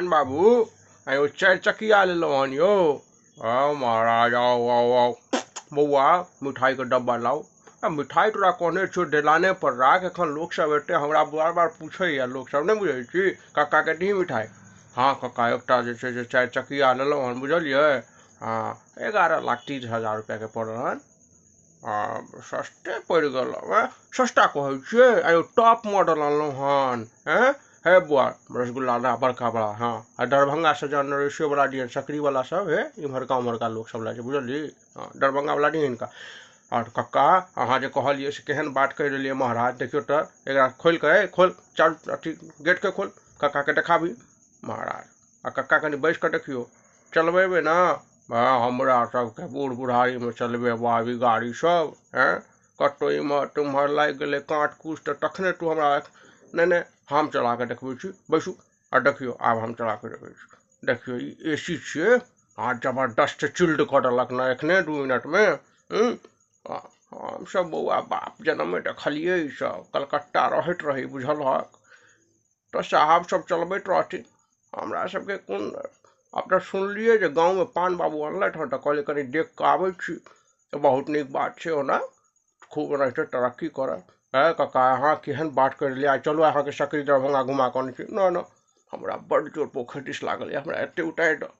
बाबू आयो चारि चकिया लेलहुँ हन यौ। आउ महाराज, आउ आउ आउ बौआ, मिठाई के डब्बा लाउ। आ मिठाई तोरा कहने छियौ डेलाने पर राख, एखन लोक सब एते हमरा बार बार पूछैया, लोक सब नहि बुझै छी कक्का के दी मिठाई। हाँ कक्का, एकटा जे छै से चारि चकिया लेलहुँ हन, बुझलियै? हाँ, 11,30,000 रुपया के पड़ल हन। आ सस्ते पड़ि गेल। सस्ता कहै छियै? आयो टॉप मॉडल अनलहुँ हन। हैं हे बुआ, रसगुल्ला ना बड़का बड़ा। हाँ, आ दरभंगा से जन रेशियो वाला दिहन, सकरी वाला सब हे, इम्हरका उम्हरका लोक सब लै छै, बुझलियै? हाँ, दरभंगा वाला दिहन हिनका। आओर कक्का, अहाँ जे कहलियै से केहन बात कहि देलियै महाराज। देखियौ तऽ, एकरा खोलि कऽ, खोल चारू अथी गेटके खोल, कक्काके देखाबी महाराज। आ कक्का कनि बैस कऽ देखियौ, चलबेबै ने? हमरा सबके बूढ़ बुढ़ारीमे चलबेबो आबी गाड़ी सब? हैं, कतहु इम्हर तुम्हर लागि गेलै काँट कुश तऽ तखने तू हमरा। नहि नहि, हम चला कऽ देखबै छी, बैसू आ देखियौ। आब हम चला कऽ देखबै छी। देखियौ, ई ए सी छियै। आ जबरदस्त चिल्ड कऽ देलक ने एखने 2 मिनटमे। हमसब बौआ बाप जनमे देखलियै ई सब, कलकत्ता रहैत रही बुझलहक तऽ साहब सब चलबैत रहथिन, हमरा सबके कोन। आब तऽ सुनलियै जे गाँवमे पान बाबू अनलथि हँ, तऽ कहलियै कनि देख कऽ आबै छी। तऽ बहुत नीक बात छै, ओना खूब एनाहिते तरक्की करय। हे कक्का, अहाँ केहन बात करि देलियै? आइ चलू, अहाँके सकरी दरभंगा घुमा कऽ अनै छी। नहि नहि, हमरा बड्ड जोर पोखरि दिस लागल यऽ, हमरा एते उतारि दऽ।